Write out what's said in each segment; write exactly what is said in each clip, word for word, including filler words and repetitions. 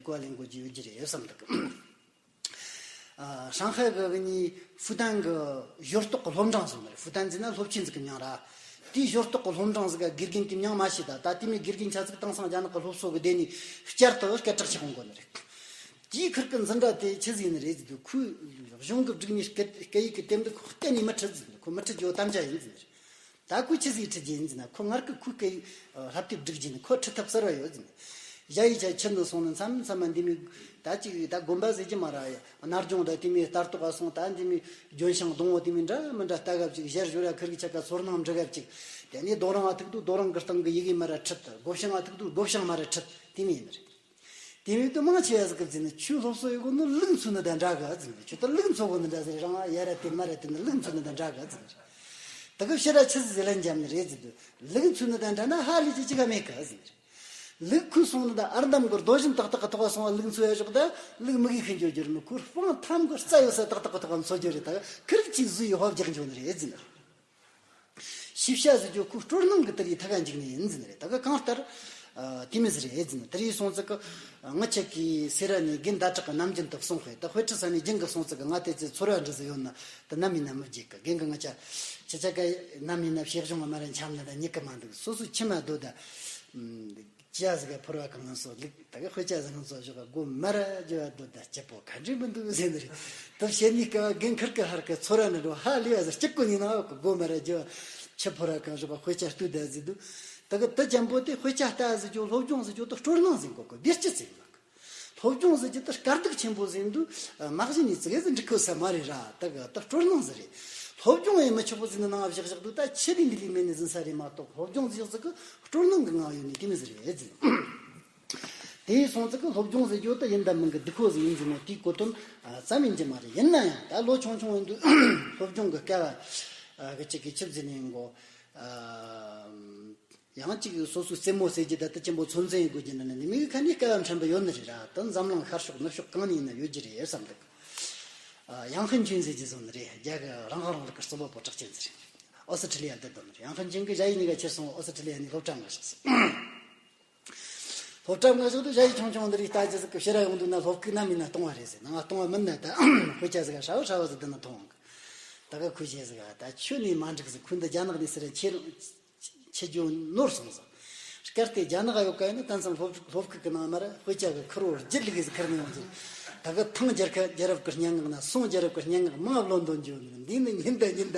བ་ལེན་དགོས་ཀྱི་ཡོད་ཀྱི་རེད་བསམ་འདུག་ཨ། ཧྲང་ཧའེ་གི་གཉིས་ཧྥུ་ཏན་གི་ཞོར་གཏོགས་གི་སློབ་འབྲིང་ཟིག་མ་རེད། ཧྥུ་ཏན་ཟེར་ན་སློབ་ཆེན་ཟིག་གི་མྱིང་ར། དེའི་ཞོར་གཏོགས་གི་སློབ་འབྲིང་ཟིག་ག་དགེ་རྒན་དེ་མྱིང་མ་ཤེས། ད་ད་དེ་མོ་དགེ་རྒན་ཆ་ཟིག་དེང་སང་རྒྱ་ནག་གི་སློབ་གསོ་གི་སྡེ་ནས་བསྐྱར་དུ་སྐད་གྲགས་ཆེ་གོང་གོ་ནི་རེད། དེའི་ཁུར་གི་འཛིན་གྲྭ་དེ་ཆི་ཟིག་ཡིན་ནི་རེད་ཟེར་དུས། ཁོའི་གཞུང་གི་བསྒྲིགས་ནས་སྐད་སྐད་ཡིག་གི་དེབ་འདི་ཁོ་གཏན་ནས་མི་ཁྲིད་ཟེར་དུས། ཁོ་མི་ཁྲིད་རྒྱུ་དམ་བཅའ་ཡིན་ཟེར་ནི་རེད། ད་ཁོས་ཆི་ཟིག་ཁྲིད་རྒྱུ་ཡིན་ཟེར་ན། ཁོ་སྔར་གི་ཁོའི་སྐད་ཡིག་བསླབ་དེབ་སྒྲིག་རྒྱུ་ནི་ཁོ་ཁྲིད་ཐབས་གསར་བ་ཡོད་ཟེར་ནི། ཞ་ཡི་ཆ་ཁྱི་འདི་སོང་ནི་མཚམས་མཚམས་མ་འདི་མོ་ད་ཅིག་ད་དགོན་པ་ཟེར་གྱི་མ་ར་ཡ། སྣར་ལྗོངས་ད་དེ་མོ་ལྟ་རྟོག་ག་སོང་། ད་འདི་མོ་ལྗོན་ཤིང་སྡོང་བོ་དེ་མོ་འདྲ་མི་འདྲ་ལྟ་ག་བཅུག་ཞར་ཞོར་ཡ་ཁུར་གི་ཆ་ག་ཚོར་སྣང་འབྲི་ག་བཅུག་དེ་ནས་རྡོ་རིང་ང་ཐུག་དུས་རྡོ་རིང་གི་སྟེང་གི་ཡི་གེ་མ་ར་ཁྲིད། སྒོ་བྱང་ང་ཐུག་དུས་སྒོ་བྱང་མ་ར་ཁྲིད། དེ་མོ་ཡིན་ནི་རེད། དེ་མོ་དུ་མང་ཆེ་ཡ་ཟིག་གི་ཟེར་ནི། ཁྱོད་སློབ་གསོ་ཡོད་གོ་ནི་ལུག་འཚོ་ནི་དང་འདྲ་གི་ཟེར་ནི། ཁྱོད་ད་ལུག་འཚོ་གོ་ནི་འདྲ་ཟེར། རང་ཡ་ར་དེ་མ་ར་དེ་ནི་ལུག་འཚོ་ནི་དང་འདྲ་གི་ཟེར་ནི། ད་གི་ཕྱི་ར་ཆི་ཟིག་ཟེར་ལན་འཇམ་ནི་རེད་ཟེར་དུས། ལུག་འཚོ་ནི་དང་འདྲ་ན་ཧ་ལས་ཀྱི་ཅི་ག་མེད་གི་ཟེར་ནི། ལུག་ཁུ་སོང་ནི་ད་ཨར་འདམ་གི་རྡོ་ཞིང་ཏག་ཏག་གི་ཐོག་སོང་བ་ལུག་འཚོ་ཡ་ཞོག་ད་ལུག་མི་གི་ཁི་འཇོ་རྒྱུ་ར་མི། ཁུར་སྤང་ཐམ་གི་རྩ་ཡོད་ས་ཏག་ཏག་གི་ཐོག་འཚོ་རྒྱུ་རེད། ད་ཁིར་ཅིག་བཟོས་ཡི་ཧོབ་རྒྱག་འཇོ་ནི་རེད་ཟེར་ནི། ཤེས་བྱ་ཟེར་རྒྱུ་ཁོའི་སྤྲོ་སྣང་གི་དེ་རིགས་ཐད་ཀ་འཇུག་ནི་ཡིན་ཟེར་ནི་རེད། ད་ག་གང་ལྟར་ཨ་དེ་མོ་ཟིག་རེད་ཟེར་ནི། དེ་རིགས་སོང་ཙི་གི་ང་ཆ་གི་སེ་ར་ནས་རྒན་ཟླ་གྲགས་གི་ནམ་རྒྱུན་དུ་གསུང་ཧེ། ད་དཔེ་ཁྲིད་ས་ནས་རྒྱུན་གི་སོང་ཙི་གི་ང་དེ་ཚོའི་ཚོར་བ་འདྲ་ཟིག་ཡོད་ན་ད་ནམ་ཡིན་ན་མི་བརྗེད་གི། རྒན་གི་ང་ཆ་ཆ་ཆ་ག་ནམ་ཡིན་ན་ཕྱི་གཞུང་གི་མ་ར་འཁྱམ་ན་ད་ཉིད་གི་མ་འདུག་སོ་སོའི་ཁྱིམ་མ་སྡོད་ད། ཅི་ཡ་ཟིག་ག་ཕོར་བ་གང་སོ་ལུག་ད་ག་དཔེ་ཆ་ཟིག་གང་སོ་ཞོག་ག་སྒོ་མ་ར་རྒྱུ་བ་སྡོད་ད་སྐྱིད་པོ་ག་འདྲ་མི་འདུག་ཟེར་ནི་རེད། ད་བཤད་ནི་སྐབས་རྒན་ཁིར་གི་ཧར་གི་ཚོར་བ་ནི་འགྲོ་ཧ་ལས་བ་ཟིག་སྐྱིད་གོ་ནི་ན་འོག་གི་སྒོ་མ་ར་རྒྱུ་བ་ཆུ་ཕོར་བ་གང་ཞོག་ག་དཔེ་ཆ་ལྟོས་ད་ཟེར་དུས། ད་གི་ད་ཅན་པོ་དེ་དཔེ་ཆ་ལྟ་ཟེར་རྒྱུ་སློབ་སྦྱོང་ཟེར་རྒྱུ་ད་སྤྲོ་སྣང་ཟེར་གོ་གི་བདེ་སྐྱིད་ཟེར་གི། སློབ་སྦྱོང་ཟེར་རྒྱུ་ད་དཀའ་སྡུག་ཆེན་པོ་ཟེར་འདུག་མ་གཞི་ནས་ཙི་གེ་ཟིག་འགྲིག་གོ་ས་མ་རེད་ར། ད་གི་ད་སྤྲོ་སྣང་ཟིག་རེད། སློབ་སྦྱོང་ཡེ་མི་ཆོག་གོ་ཟེར་ནི་ནང་བཞག་བཞག་འདུག་ད་ཆི་དེ་འདི་ལས་མེད་ནི་ཟིན་ས་རེད་མ་གཏོགས། སློབ་སྦྱོང་ཟེར་ཟིག་གི་སྤྲོ་སྣང་གི་ངང་ཡོད་ནི་དེ་མི་ཟིག་རེད་ཟེར། དེ་སོང་ཙི་གི་སློབ་སྦྱོང་ཟེར་རྒྱུ་ད་ཡིན་ད་མིན་གི་སྡུག་པོ་ཟིག་ཡིན་ཟེར་ནོ་དེའི་གོ་དོན་ཙམ་ཡིན་གྱི་མ་རེད། ཡིན་ན་ཡང་ད་ལོ་ཆུང་ཆུང་ཡིན་དུས་སློབ་སྦྱོང་གི་སྐལ་བ་གི་ཅིག་གི་ཆི་ཟིག་ནས་ཡིན་གོ། ཡང་གཅིག་སོ་སོའི་རྩེད་མོ་རྩེ་རྒྱུ་ད་ལྟ་ཆེན་པོ་ཚོད་འཛིན་ཡེད་དགོས་ཀྱི་འདྲ་ན་ནི་མིག་གི་ཁ་ནས་སྐལ་བ་ཕྲན་བུ་ཡོད་ནི་རེད་ར། ད་འཛམ་གླིང་ཤར་ཕྱོགས་ནུབ་ཕྱོགས་གང་ནས་ཡིན་ན་ཡོད་ཀྱི་རེད་བསམ་འདུག་ཡང་ཧན་ཅིན་ཟེར་གྱི་བཟོ་ནི་རེད། རྒྱ་གི་རང་དབང་རིང་ལུགས་ཀྱི་རྩོམ་པ་པོ་གྲགས་ཅན་ཟིག་རེད། ཨོ་སི་ཁྲི་ལི་ཡ་འདི་སྡོད་ནི་རེད། ཡང་ཧན་ཅིན་གི་ཞ་ཡི་གཉིས་ཀ་ཁྱེར་སོང་། ཨོ་སི་ཁྲི་ལི་ཡ་ནས་སློབ་གྲྭ་མངགས་ཤག་ཟེར། སློབ་གྲྭ་མངགས་ཤག་ཏུ་ཞ་ཡི་ཆུང་ཆུང་འདི་རིགས་ལྟ་རྒྱུ་ཟིག་གི་ཕྱིར་ར་ཡོང་དུས་ན་སློབ་ཁུག་ནམ་ཡིན་ན་སྟོང་བ་རེད་ཟེར། ནང་སྟོང་བ་མིན་ན་ད་དཔེ་ཆ་ཟིག་ཧྲ་བོ་ཧྲ་བོ་ཟིག་འདི་ན་མཐོང་གི། ད་ག་ཁོས་བཤད་ཟིག་ད་ཁྱོད་ནས་མ་འགྲིག་ཟིག་ཁོས་འདི་རྒྱ་ནག་ནས་ཟེར་ཁྱེར། ཁྱེར་རྒྱུ་ནོར་སོང་ཟིག་སྐབས་དེ་རྒྱ་ནག་ག་ཡོད་ག་ཡིན་ན་ད་མཚམས་སློབ་སློབ་ཁུག་གི་ནང་མར་དཔེ་ཆ་གི་ཁུར་བོ་བརྒྱུད་ལུགས་ཟིག་ཁུར་ནས་ཡོང་ཟིག་ད་ག་ཐང་རྒྱལ་ཁབ་རྒྱལ་རབས་ཀྱི་སྙན་ངག་ན་སོང་རྒྱལ་རབས་ཀྱི་སྙན་ངག་མང་བློ་འདོན་རྒྱུ་ནི་འདི་ནི་ཉིན་ད་ཉིན་ད་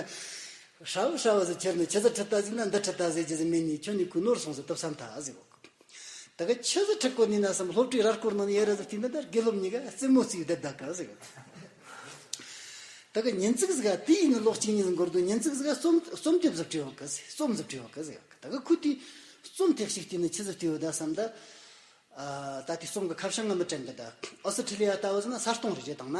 ཧྲ་བོ་ཧྲ་བོ་ཟིག་ཁྱེར་ནས་ཆི་ཟིག་ཁྲིད་ད་ཟིག་ན་འདི་ཁྲིད་ད་ཟིག་རྒྱུ་ཟིག་མེད་ནས་ཁྱོད་ནས་ཁོས་ནོར་སོང་ཟིག་ཏུ་བསམ་ཐལ་ཟིག་ད་ག་ཆི་ཟིག་ཁྲིད་གོ་ནི་ན་བསམ། སློབ་གྲྭའི་ར་སྐོར་ནང་ནས་ཡ་ར་ཟིག་བལྟས་ན་ད་དགེ་སློབ་གཉིས་ཀ་རྩེད་མོ་རྩེས་བསྡད་ད་ག་ཟིག་ད་ག་ཉིན་ཙིག་ཟིག་ག་དེ་ཡིན་ནི་ལོ་གཅིག་གཉིས་ཟིག་འགོར་དུས་ཉིན་ཙིག་ཟིག་ག་རྩོམ་རྩོམ་དེབ་ཟིག་བྲིས་ཡོད་གི་ཟེར། རྩོམ་ཟིག་བྲིས་ཡོད་གི་ཟེར། ད་ག་ཁོས་དེ་རྩོམ་དེ་ཞིག་བལྟས་ནས་ཆི་ཟིག་བལྟས་ཡོད་ད་བསམ་ད། ཨ། ད་དེ་རྩོམ་གི་ཁ་བྱང་ང་མི་དྲན་གི་ད། ཨོ་སི་ཁྲི་ལི་ཡ་ལྟ་བུ་ཟིག་ན་ས་སྟོང་རེ་རེ་དང་ན།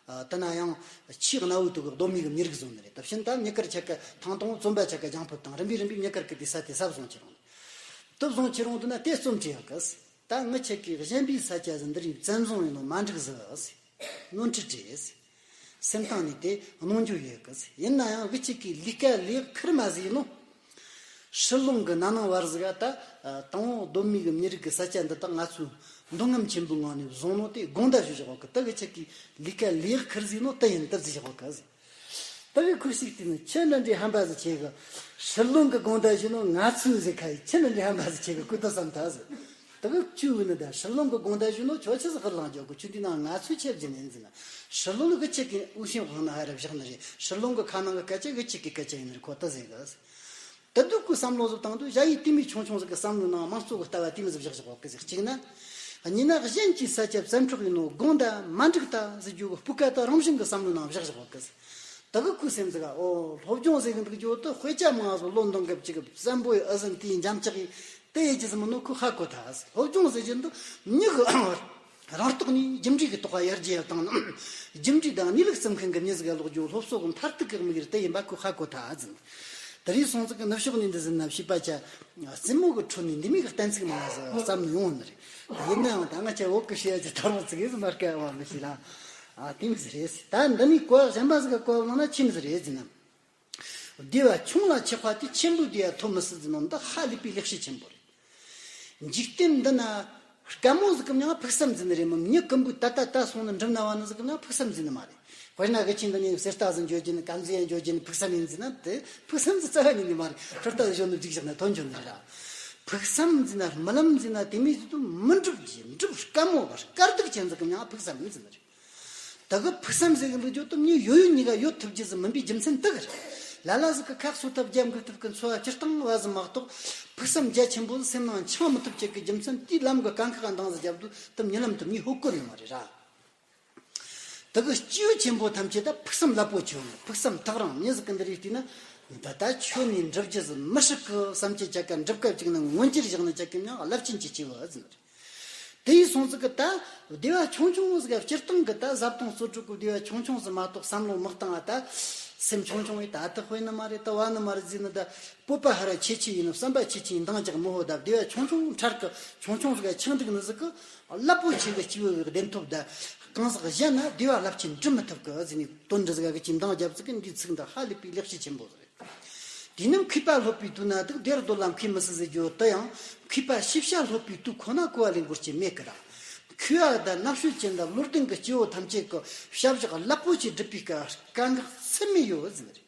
ཨ། དེ་ན་ཡང་ཆེས་གནའ་བོའི་དུས་གི་གདོད་མའི་གི་མི་རིགས་བཟོ་ནི་རེད། ད་ཕྱིན་ད་མྱི་དཀར་ཆ་ག་ཐང་སྟོང་རྩོམ་པ་ཆ་ག་ལྗང་ཕུབ་དང་རིམ་པས་རིམ་པས་མྱི་དཀར་གི་དེ་ས་དེ་ས་བཟུང་ཁྱེར་ཡོང་། དེ་བཟུང་ཁྱེར་ཡོང་དུས་ན་དེ་རྩོམ་བྲིས་ཡོད་གི་ཟེར། ད་ངི་ཆ་གི་གཞན་པའི་ས་ཆ་ཟིག་འདི་རིགས་བཙན་བཟུང་ཡིན་ནོ་མ་འགྲིག་ཟེར། ནོར་འཁྲུལ་རེད། སེམས་གཏིང་ནས་དེ་གནོང་རྒྱུ་ཡོད་གི། ཡིན་ན་ཡང་གི་ཅིག་གིས་ལས་ཀ་ལས་ཁུར་མ་ཟིག་ཡིན་ནོ། ཧྲི་ལོང་གི་ན་ནིང་བར་ཟིག་ག་ད་དང་པོ་གདོད་མའི་གི་མི་རིགས་ཀྱི་ས་ཆ་འདི་དག་ང་ཚོས་འདོད་རྔམ་ཆེན་པོའི་ངང་ནས་བཟུང་ནོ་དེ་དགོངས་དག་ཞུ་བཞག་གི། ད་གི་ཅིག་གིས་ལས་ཀ་ལས་ཁུར་ཟིག་ཡིན་ནོ་དེ་ཡིན་དུ་ཟིག་བཞག་གི། ད་གི་ཁུར་ཞིག་དེ་ནི་ཆི་འདྲ་འདྲའི་ཧམ་པ་ཟིག་ཆེ་གི། ཧྲི་ལོང་གི་དགོངས་དག་ཞུ་ནོ་ང་ཚོས་ཟིག་ཁ་ཡི་ཆི་འདྲ་འདྲའི་ཧམ་པ་ཟིག་ཆེ་གི་ཁུ་ཏོ་བསམ་ཐལ་ཟིག་ད་གི་ཁྱོད་འུ་ནི་ད་ཧྲི་ལོང་གི་དགོངས་དག་ཞུ་ནོ་ཁྱོད་ཆི་ཟིག་ཧུར་ལངས་རྒྱོ་གི། ཁྱོད་འདི་ན་ང་ཚོས་ཆེ་བརྒྱུད་ནས་ཟིན་ན། ཧྲི་ལོང་གི་ཆེ་གི་འུ་ཤིང་དབང་ན་ཧ་ར་བཞག་ནི་རེད། ཧྲི་ལོང་གི་ཁ་ནང་གི་སྐད་ཆ་གི་ཆེ་གི་སྐད་ཆ་ཡིན་ནི་རེད་ཁོ་ད་ཟེར་གི། ད་དུ་ཁོས་བསམ་བློ་ཟིག་བཏང་དུས་ཞ་ཡི་དེ་མོ་ཆུང་ཆུང་ཟིག་གི་བསམ་བློའི་ནང་དམངས་གཙོ་གི་ལྟ་བ་དེ་མོ་ཟིག་བཞག་བཞག་གི་ཟིག་གཅིག་ན། གཉིས་ན་གཞན་གྱི་ས་ཆ་བཙན་འཕྲོག་ཡིན་ནོ་དགོངས་ད་མ་འགྲིག་ད་ཟེར་རྒྱུ་གི་སྤུས་ཀ་ད་རང་བཞིན་གི་བསམ་བློའི་ནང་བཞག་བཞག་གི་ཟིག་ད་གི་ཁོའི་སེམས་ཟིག་ག་ཨོ་སློབ་སྦྱོང་ཟེར་གི་འདུག་རྒྱུ་དུ་དཔེ་ཆ་མང་ཟིག་ལོ་འདང་གི་བཅུག་གི་བཙན་པོའི་ཨ་ཟིན་དེའི་འཇམ་ཅག་གི་དེ་ཡེ་ཅི་ཟིག་མིན་ནོ་ཁོས་ཧ་གོ་ད་ཟིག་སློབ་སྦྱོང་ཟེར་རྒྱུ་འདི་མྱི་གི་རང་རྟོགས་ནས་རྒྱུ་འབྲས་ཀྱི་རྟོགས་པ་ཡར་རྒྱས་ཡར་བཏང་ན། རྒྱུ་འབྲས་དང་གནས་ལུགས་བརྩི་མཁན་གྱི་མྱི་ཟིག་ག་ལོག་རྒྱུ་སློབ་གསོ་གི་མཐར་ཐུག་གི་དམིགས་ཡུལ་དེ་ཡིན་པ་ཁོས་ཧ་གོ་ཐལ་ཟིན། དེ་རིང་སོང་ཙང་གི་ནུབ་ཕྱོགས་ནས་འདི་ཟིན་ན་བྱིས་པ་ཆ་རྩེད་མོ་གི་ཁྲོད་ནས་འདི་མོ་གི་གཏན་ཚིགས་མང་ཟིག་བརྩམས་ནས་ཡོང་ནི་རེད། ཡིན་ན་ཡང་ད་ང་ཆ་བོད་གི་བཤད་ཀྱི་ཐར་བ་ཚིག་ཡིན་ཟིན་མ་དཀའ་བ་མི་ཤེས་ལ། ཨ་དེ་མི་ཟིག་རེད། ད་འདི་ནས་གོ་བ་གཞན་པ་ཟིག་ག་གོ་བ་བླངས་ན་ཆི་མི་ཟིག་རེད་ཟིན་ན། བདེ་བ་ཆུང་ལ་ཆགས་པ་དེ་ཆེན་པོའི་བདེ་བ་ཐོབ་མི་སྲིད་ཟེར་ནོ་འདི་ཧ་ལས་པའི་ལེགས་བཤད་ཆེན་པོ་རེད། འཇིག་རྟེན་འདི་ན་ དཀའ་མོ་ཟིག་གི་མྱིང་ང་ཕུགས་བསམ་ཟེར་ནི་རེད་མོད། མྱི་ཀུན་པོས་ད་ལྟ་ད་སོང་ནི་འགྲུབ་ན་བ་ནི་ཟིག་གི་མྱིང་ང་ཕུགས་བསམ་ཟེར་ནི་མ་རེད། དཔེར་ན་གི་ཁྱེད་འདི་ནས་གསེར་རྟ་ཟིག་འགྱོ་རྒྱུ་ནི་གམ་ཟིག་ཡང་འགྱོ་རྒྱུ་ནི་ཕུགས་བསམ་ཡིན་ཟེར་ན་དེ་ཕུགས་བསམ་ཟིག་རྩ་བ་ཉིད་ནས་མ་རེད། གསེར་རྟ་ཟིག་ཞོན་ནི་འགྲིག་བཞག་ན་ཐོན་ཆོག་ནི་རེད་ར། ཕུགས་བསམ་ཟེར་ན་རྨི་ལམ་ཟེར་ན་དེ་མོ་ཟིག་ཏུ་མི་འགྲུབ་ཀྱི་འགྲུབ་དཀའ་མོ་བ་དཀའ་སྡུག་ཅན་ཟིག་གི་མྱིང་ང་ཕུགས་བསམ་ཡིན་ཟེར་ནི་རེད། ད་གི་ཕུགས་བསམ་ཟེར་གི་འདུག་རྒྱུ་དུ་མྱི་ཡོད་ཡོད་གཉིས་ཀ་ཡོད་ཐུབ་རྒྱུ་ཟིག་མིན་པའི་རྒྱུ་མཚན་དེ་གི་རེད། ལ་ལ་ཟིག་གི་ཁ་གསོ་ཐབས་རྒྱ་འགུལ་ཐུབ་གི་འཚོ་བ་སྤྱིར་བཏང་བ་ཟིག་མ་གཏོགས། ཕུགས་བསམ་རྒྱ་ཆེན་པོ་ཟིག་སེམས་ནང་འཆང་མི་ཐུབ་ཅིག་གི་རྒྱུ་མཚན་དེའི་ལམ་གི་དཀའ་ཁག་འདང་ཟིག་རྒྱབ་དུས་དུ་མྱི་ལམ་དུ་མྱི་ཧོ་གོ་ནི་མ་རེད་ར། དེ་གི་སྐྱེས་བུ་ཆེན་པོ་ཐམས་ཅད་ད་ཕུགས་བསམ་རླབས་པོ་ཆེ་ཡོད་ནི། ཕུགས་བསམ་ཐག་རིང་། མྱི་ཟིག་གི་འདི་རིགས་བལྟས་ན། འདི་ད་ཆོས་ནས་འགྲུབ་རྒྱུ་ཟིག་མི་སྲིད་གི་བསམ་སྤྱོད་ཅིག་ག་འགྲུབ་སྐབས་ཅིག་ནི་མངོན་གྱུར་བཞག་ནི་ཅིག་གི་མྱིང་རླབས་ཆེན་གྱི་སྐྱེས་བུ་ཟེར་ནི་རེད། དེ་ཡིན་སོང་ཙི་གི་ད་སྡེ་བ་ཆུང་ཆུང་ཟིག་ག་སྤྱིར་བཏང་གི་ད་བཟའ་བཏུང་གསོག་སྒྲུབ་གི་སྡེ་བ་ཆུང་ཆུང་ཟིག་མ་གཏོགས། བསམ་བློ་མི་བཏང་ང་ད་སེམས་ཆུང་ཆུང་བས་ད་ད་དཔེ་ནི་མ་རེད། ད་བ་ནི་མ་རེད་ཟེར་ནི། ད་སྤོབས་པ་ཧ་ར་ཆེ་ཆེ་ཡིན་ནི། བསམ་པ་ཆེ་ཆེ་ཡིན། འདང་རྒྱག་མི་ཧོ། ད་སྡེ་བ་ཆུང་ཆུང་ཁྲར་གི་ཆུང་ཆུང་ཟིག་ག་ཆང་འདུག་ནི་ཟིག་གི་རླབས་པོ་ཆེ་གི་སྐྱེས་བུ་གི་བདེན་ཐོབ། ད་གང་ཟག་གཞན་ན་སྡེ་བ་རླབས་ཆེན་འགྲུབ་མི་ཐུབ་གི་ཟེར་ནི་དོན་འདི་ཟིག་ག་གི་ཅིག་འདང་རྒྱབ་ཟིག་གི་འདིའི་ཚིག་འདི་ཧ་ལས་པའི་ལེགས་བཤད་ཆེན་པོ་ཟིག་རེད། དེ་ནི་མཁས་པ་སློབ་པའི་དུས་ན་འདུག། དེར་འདོད་ལ་མཁས་མི་སྲིད་ཟེར་རྒྱུ་དེ་ཡང་མཁས་པ་ཤེས་བྱ་སློབ་པའི་དུས་ཁོ་ན་གོ་བ་ལེན་དགོས་ཀྱི་མེད་ཀི་ར། མཁས་པ་དང་རྣམ་དཔྱོད་ཅན་དང་བློ་ལྡན་གྱི་སྐྱེ་བོ་ཐམས་ཅད་ཀྱི་ཞབས་ཞུ་རླབས་པོ་ཆེ་སྒྲུབ་པའི་སྐབས་དཀའ་ངལ་ཚད་མེད་ཡོད་ཟེར་ནི་རེད།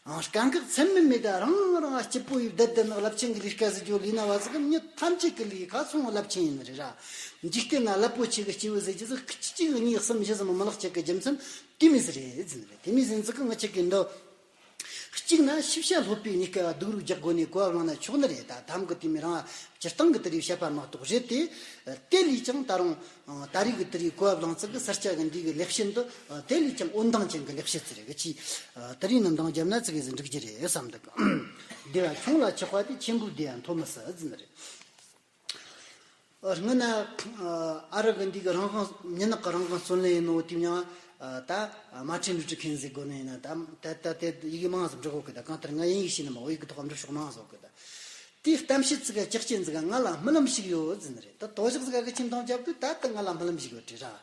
ཨང་། དཀའ་ངལ་ཚད་མེད་མེད། ད་རང་རང་སྐྱིད་པོ་ཡིས་བསྡད་བསྡད་ནི་རླབས་ཆེན་གྱི་ལས་ཀ་ཟེར་རྒྱུ་ལས་ན་བ་ཟིག་གི་མྱི་ཐམས་ཅད་ཀྱི་ལས་ཁ་ཚང་རླབས་ཆེན་ཡིན་ནི་རེད་ར། འཇིག་རྟེན་ན་རླབས་པོ་ཆེ་གི་སྐྱེས་བུ་ཟེར་རྒྱུ་ཟིག་གཅིག་གཉིས་གསུམ་བཞི་ཟིག་མ་མི་ལྷག་ཅིག་གི་རྒྱུ་མཚན་དེ་མོ་ཟིག་རེད་ཟེར་ནི་རེད། དེ་མོ་ཟིག་ཡིན་ཙི་གི་ང་ཆ་གི་འདི། གཅིག་ན་ཤེས་བྱ་སློབ་པའི་གཉིས་ཀ་སྡུག་རུས་རྒྱག་དགོས་ནས་གོ་བ་བླངས་ན་ཆོག་ནི་རེད། ད་དམ་གི་དེ་མོ་རང་སྤྱིར་བཏང་གི་དེ་རིགས་བཤད་པ་མ་གཏོགས་རེད་དེ། དེ་ལས་ཀྱང་ད་རུང་ད་རེས་གི་དེ་རིགས་གོ་བ་བླངས་ཚིག་གི་ས་སྐྱ་གི་འདི་གི་ལེགས་བཤད་འདི་དེ་ལས་ཀྱང་འོད་མདངས་ཅན་གི་ལེགས་བཤད་ཚིག་རེད་གི་ཅི། དེ་རིགས་ནི་འདང་རྒྱབ་ན་ཚིག་གི་ཟིན་འགྲིག་རྒྱུ་རེད་བསམ་འདུག། སྡེ་བ་ཆུང་ལ་ཆགས་པ་དེ་ཆེན་པོའི་སྡེ་ཡང་མཐོ་མི་སྲིད་ཟེར་ནི་རེད། སྔོན་ན་ཨ་རི་གི་འདི་གི་རང་དབང་མྱི་ནག་གི་རང་དབང་རྩོད་ལེན་ཡིན་ནོ་དེ་མྱང་ད་མ་ཁྲིན་ལུ་ཀྲི་ཁེན་ཟེར་དགོས་ནི་ཡིན་ན། ད་ད་ད་དེ་ཡི་གེ་མང་ཙམ་འབྲི་དགོས་གི། ད་གང་ལྟར་ང་དབྱིན་ཡིག་ཤེས་ནི་མ། བོད་ཡིག་གི་ཐོག་འབྲི་ཤོག་མང་ཟོག་གི། ད་དེའི་གཏམ་བཤད་ཙི་ག་ཅག་ཅན་ཙི་ག་ང་ལ་རྨི་ལམ་ཞིག་ཡོད་ཟེར་ནི་རེད། ད་དོ་ཞག་ཙི་ག་གི་ཁྱིམ་ཐང་རྒྱབ་དུས་ད་ད་ང་ལ་རྨི་ལམ་ཞིག་ཡོད་དྲིས་ར།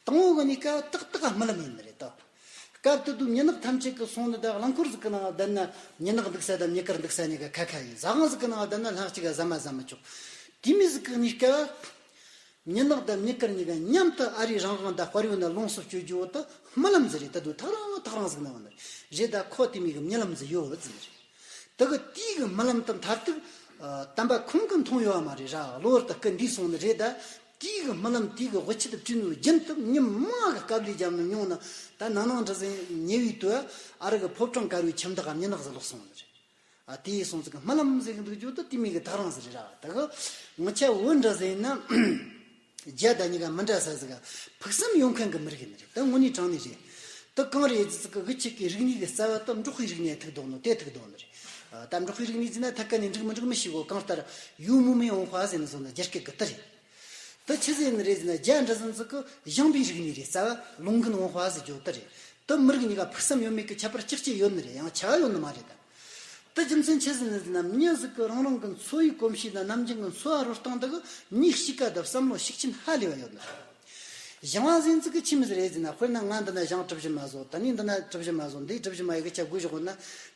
དང་བོ་གི་ནི་ཀ་ཏག་ཏག་རྨི་ལམ་ཡིན་ནི་རེད་ད། སྐབས་དེ་དུས་མྱི་ནག་ཐམས་ཅད་ཀྱི་སོང་ནི་ད་རླངས་འཁོར་ཟིག་གི་ནང་བསྡད་ན་མྱི་ནག་འདུག་ས་དང་མྱི་དཀར་འདུག་ས་གཉིས་ཀ་ཁ་ཁ་ཡིན། ཟ་ཁང་ཟིག་གི་ནང་བསྡད་ན་ལྷན་གཅིག་ག་ཟ་མ་ཟ་མི་ཆོག། དེ་མོ་ཟིག་གི་གནས་སྐབས། མྱི་ནག་དང་མྱི་དཀར་གཉིས་ཀ་མཉམ་དུ་ཨ་རིའི་རང་དབང་དང་དཔལ་ཡོན་ལ་ལོངས་སུ་སྤྱོད་རྒྱུ་བོ་དེ་རྨི་ལམ་ཟིག་རེད། ད་དུང་ཐག་རིང་ཐག་རིང་ཟིག་ན་བ་ནི་རེད། ད་ཁོ་དེ་མོ་གི་རྨི་ལམ་ཟིག་ཡོད་ཟིག་ནི་རེད། དེ་གི་དེའི་གི་རྨི་ལམ་དེ་མཐར་ཐུག་ཨ་དམ་པ་ཁོང་གིས་མཐོང་ཡོད་བ་མ་རེད་ར། གློ་བུར་དུ་སྐུ་འདས་སོང་ནི་རེད། ད་དེའི་གི་རྨི་ལམ་དེའི་གི་དབུ་ཁྱུད་དུ་བྲིས་ནོ་རྒྱུན་དུ་མྱི་མང་གི་དཀའ་ལས་བརྒྱབ་ནས་མྱོང་ན། ད་ནང་ནང་འདྲ་ཟིག་ཉེ་བའི་དུས་ཨ་རི་གི་ཕོ་བྲང་དཀར་བོའི་ཁྱིམ་བདག་ག་མྱི་ནག་ཟིག་ལོག་སོང་ནི་རེད། ཨ་དེ་ཡིན་སོང་ཙི་གི་རྨི་ལམ་ཟེར་གི་འདུག་རྒྱུ་དེ་དེ་མོ་གི་ཐག་རིང་ཟིག་རེད་ར། ད་གི་ང་ཆ་བོད་འདྲ་ཟིག་ཡིན་ན། རྒྱ་དང་གཉིས་ཀ་མི་འདྲ་ས་ཟིག་ག་ཕུགས་བསམ་ཡོད་མཁན་གི་མི་རིགས་ཡིན་ནི་རེད། ད་དངོས་གནས་དྲང་གནས་རེད། ད་གང་རེད་ཟེར་ཙི་གི་གི་ཆི་གི་རིག་གནས་གི་རྩ་བ་ད་འབྲོག་པའི་རིག་གནས་ཐུག་འདུག་ནོ་དེ་ཐུག་འདུག་ནི་རེད། ད་འབྲོག་པའི་རིག་གནས་ཟེར་ན་ཐད་ཀ་ནས་འགྲིག་མི་འགྲིག་མི་ཤེས་གོ། གང་ལྟར་ཡུལ་མུ་མེ་འོང་ཧྭ་ཟེར་ནི་སོང་ན་རྒྱ་སྐད་གི་ད་རེད། ད་ཆི་ཟེར་ནི་རེད་ཟེར་ན། རྒྱ་འདྲ་ཟིག་ཡིན་ཙི་གི་ཞིང་པའི་རིག་གནས་རེད། རྩ་བ་ལུང་གིན་འོང་ཧྭ་ཟེར་རྒྱུ་ད་རེད། ད་མི་རིགས་གཉིས་ཀ་ཕུགས་བསམ་ཡོད་མེད་ཀྱི་ཁྱད་པར་ཅིག་ཅིག་ཡོད་ནི་རེད། ཡང་ཆ་ཡོད་ནི་མ་རེད་ད། ད་རྒྱུ་མཚན་ཆི་ཟིག་ནི་ཟེར་ན། མྱི་ཟིག་གི་རང་རང་གི་འཚོ་བའི་གོམས་གཤིས་དང་ནམ་རྒྱུན་གི་འཚོ་བ་རོལ་སྟངས་དག་མྱིའི་གཤིས་ཀ་དང་བསམ་བློ་ཤུགས་རྐྱེན་ཧ་ལས་པ་ཡོད་ནི་རེད། ཞིང་པ་ཟེར་ནི་ཟིག་གི་ཆི་མོ་ཟིག་རེད་ཟེར་ན། དཔེར་ན་ང་འདི་ན་ཞིང་གྲུ་བཞི་མ་བཟོ། ད་ནི་འདི་ན་གྲུ་བཞི་མ་བཟོ། འདི་གྲུ་བཞི་མ་ཡི་གི་ཆ་དགོས་ཞོག་ན།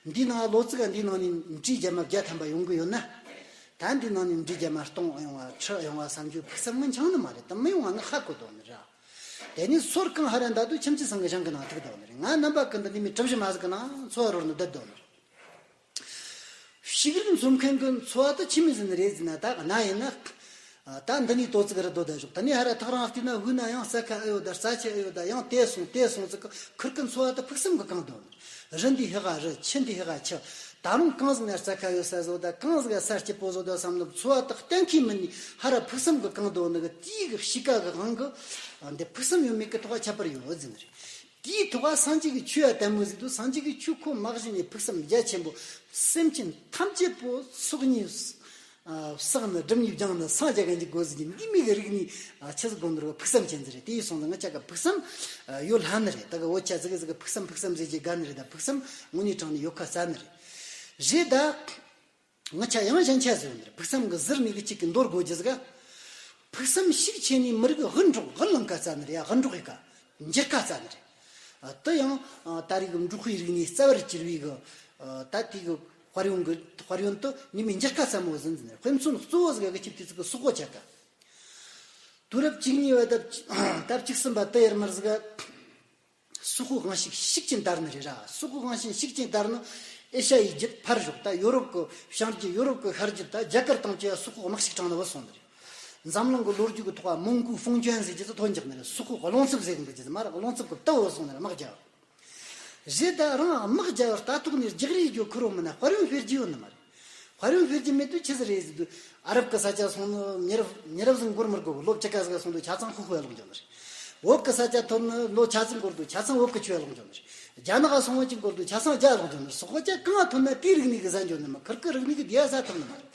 འདིའི་ནང་ལོ་ཙི་ག་འདིའི་ནང་ནས་འབྲས་རྒྱ་མ་བརྒྱ་ཐམ་པ་ཡོང་གི་ཡོད་ན། ད་འདིའི་ནང་ནས་འབྲས་རྒྱ་མ་སྟོང་ཡོང་བ་ཁྲི་ཡོང་བ་བསམ་རྒྱུ་ཕུགས་བསམ་ངན་འཆང་ནི་མ་རེད། ད་མི་ཡོང་བ་ངས་ཧ་གོ་དོ་ནི་ར། དེ་ནས་སོར་གང་ཧ་ར་འདའ་དུས་ཁྱིམ་མཚེས་ཚང་གི་ཞིང་གི་ནང་ཐུག་དོ་ནི་རེད། ང་རྣམ་པ་ཀུན་ཏུ་འདི་མོ་གྲུ་བཞི་མ་ཟིག་གི་ནང་འཚོ་བ་རོལ་ནི་བསྡད་དོ་ནི་རེད། ཕྱུགས་རིགས་འཚོ་མཁན་གྱི་འཚོ་བ་དེ་ཆི་མོ་ཟིག་ནི་རེད་ཟེར་ན། ད་གནའ་ཡིན་ན། ད་འདི་ནས་ཏོ་ཙི་གི་རི་རྡོ་ད་ཞོག། ད་ནས་ཧ་ར་ཐག་རིང་བལྟས་ན་དབུས་ན་ཡང་ས་ཁ་ཨེ་ཡོད་ད། རྩྭ་ཆུ་ཨེ་ཡོད་ད། ཡང་དེ་སོང་དེ་སོང་ཙི་གི་ཁུར་གི་འཚོ་བ་དེ་ཕུགས་བསམ་གི་གང་དོ་ནི། རི་འདི་ཧེ་ག་རི། ཆུ་འདི་ཧེ་ག་ཆུ། ད་རུང་གང་ཟིག་ན་རྩྭ་ཁ་ཡོད་ས་བཟོ་ད། གང་ཟིག་ག་ས་སྐྱིད་པོ་བཟོ་ད་བསམ་ནི། འཚོ་བ་དེ་གཏན་འཁེལ་མིན་ནི་ཧ་ར་ཕུགས་བསམ་གི་གང་དོ་ནི་གི། དེའི་གི་གཤིས་ཀ་གི་དབང་གི་འདི་ཕུགས་བསམ་ཡོད་མེད་གི་ཐོག་ཁྱད་པར་ཡོད་ཟེར་ནི་རེད། དེའི་ཐོག་སངས་རྒྱས་ཀྱི་ཆོས་ཡ་དལ་མོ་ཟིག་འདུག། སངས་རྒྱས་ཀྱི་ཆོས་ཁོ་མ་གཞི་ནས་ཕུགས་བསམ་རྒྱ་ཆེན་པོ། སེམས་ཅན་ཐམས་ཅད་པོ་ཚོགས་གཉིས་བསགས་ནས་སྒྲིབ་གཉིས་སྦྱངས་ནས་སངས་རྒྱ་གན་གྱི་སྒོ་ཟིག་གི་འདི་མོ་གི་རིག་གནས་ཆི་ཟིག་དགོས་ནོ་ར་ཕུགས་བསམ་ཅན་ཟིག་རེད། དེ་ཡིན་སོང་ཙི་ང་ཆ་ག་ཕུགས་བསམ་ཡོད་ལྷ་ནི་རེད། ད་གི་འུ་ཆ་ཟིག་གི་ཟིག་གི་ཕུགས་བསམ་ཕུགས་བསམ་ཟེར་རྒྱུ་དགའ་ནི་རེད། ད་ཕུགས་བསམ་དངོས་གནས་དྲང་ནས་ཡོད་ཁ་ས་ནི་རེད། རེད་ད། ང་ཆ་ཡང་གཞན་ཆ་ཟེར་ནི་རེད། ཕུགས་བསམ་གི་ཟུར་ནས་གི་གཅིག་གི་འདོར་དགོས་རྒྱུ་ཟིག་ག། ཕུགས་བསམ་ཤུགས་ཆེ་ནས་མི་རིགས་དབུ་འཕྲོག་དབུ་ལངས་ཀ་རྩ་ནི་རེད་ཡ། དབུ་འཕྲོག་ཡི་ཀ་འགྱུར་ཀ་རྩ་ནི་རེད། ཨ་དེ་ཡང་ཨ་ད་རེས་གི་འབྲོག་པའི་རིག་གནས་རྩ་བར་གྱུར་བའི་གི་ཨ་ད་དེ་གི་དཔལ་ཡོན་གི་དཔལ་ཡོན་དུ་ནི་མི་འགྱུར་ཀ་རྩ་མོ་ཟིན་ཟིན་ནི་རེད། དཔེ་མཚོན་གཙོ་བོ་ཟིག་ག་གི་ཆིབས་དེ་ཚོ་གི་སོག་པོ་ཆ་ཀ། དུས་རབས་བཅུ་གཉིས་པ་དང་ད་བཅུ་གསུམ་པ་དེ་ཡར་མར་ཟིག་ག་སོག་པོའི་དབང་ཤུགས་ཤུགས་ཆེན་དར་ནི་རེད་ར། སོག་པོའི་དབང་ཤུགས་ཤུགས་ཆེན་དར་ནི་ཨེ་ཤ་ཡའི་རྒྱུད་ཕར་ཞོག་ད་ཡོ་རོབ་ཀྱི་བྱང་རྒྱུད། ཡོ་རོབ་ཀྱི་ཤར་རྒྱུད། ད་རྒྱ་གར་དང་བཅས་པ་སོག་པོའི་དམག་ཤུགས་དྲངས་ནི་བུད་སོང་ནི་རེད། འཛམ་གླིང་གི་ལོ་རྒྱུས་ཀྱི་ཐོག་མོང་གུའུ་ཧྥུང་ཅུན་ཟེར་རྒྱུ་དེ་ཐོན་འཇག་ནི་རེད། སོག་པོའི་རླུང་འཚུབ་ཟེར་གི་འདུག་རྒྱུ་དེ་མ་རེད། རླུང་འཚུབ་ཀྱི་བུད་སོང་ནི་རེད། དམག་རྒྱབ། རེད། ད་རང་དམག་རྒྱབ་ལྟ་ཐོག་ནས་རྒྱག་རེས་རྒྱུ་ཁུར་བོ་མིན་ན་དཔལ་ཡོན་སྤེལ་རྒྱུ་ཡོད་ནི་མ་རེད། དཔལ་ཡོན་སྤེལ་རྒྱུ་མེད་དུས་ཆི་ཟིག་རེད་ཟེར་དུས། ཨ་རབ་ཀྱི་ས་ཆ་སོང་ནི་མི་རབས་མི་རབས་ཟིག་འགོར་མི་དགོས་གི། ལོ་བཅུ་ག་ཟིག་སོང་དུས་ཆ་ཚང་ཁོ་ཁོ་ཡ་ལོག་འགྱོ་ནི་རེད། བོད་ཀྱི་ས་ཆ་ཐོན་ནི་ལོ་ཆ་ཚང་འགོར་དུས་ཆ་ཚང་བོད་ཀྱི་ཆོ་ཡ་ལོག་འགྱོ་ནི་རེད། རྒྱ་ནག་ག་སོང་བ་ཅིག་འགོར་དུས་ཆ་ཚང་རྒྱ་ལོག་འགྱོ་ནི་རེད། སོག་པོ་ཅག་གང་ཐོན་ན་དེའི་རིག་གནས་ཀྱི་ཟ་འགྱོ་ནི་མ། ཁུར་གི་རིག་གནས་ཀྱི་དེ་ཡ་ཟ་ཐུབ་ནི་མ་རེད།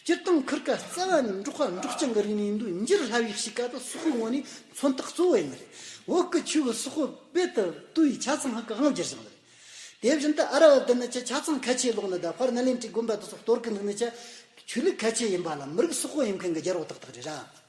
སྤྱིར་བཏང་ཁུར་ཀ་རྩ་བ་ནས་འབྲོག་པ་འབྲོག་ཆུ་གི་རིག་གནས་འདུ་འགྱུར་སླ་བའི་གཤིས་ཀ་དེ་སོག་པོའི་ངོས་ནས་མཚོན་རྟགས་གཙོ་བོ་ཡིན་ནི་རེད། བོད་ཀྱི་ཆོས་གི་སོག་པོ་དཔེ་ལྟ་བུའི་ཆ་ཚང་ཧ་ཀ་དབང་བསྒྱུར་བཞག་ནི་རེད། དེ་བཞིན་དུ་ཨ་ར་བ་དེ་ནི་ཆ་ཆ་ཚང་ཁ་ཆེ་ལོག་ནི་ད་ཕར་ནཱ་ལེནྡྲའི་དགོན་པ་དེ་ཚོ་གཏོར་གི་འདུག་ནི་ཆ་ཆོས་ལུགས་ཁ་ཆེ་ཡིན་པ་ལ་མི་རིགས་སོག་པོ་ཡིན་མཁན་གྱི་རྒྱལ་པོ་ཏག་ཏག་རེད་ར།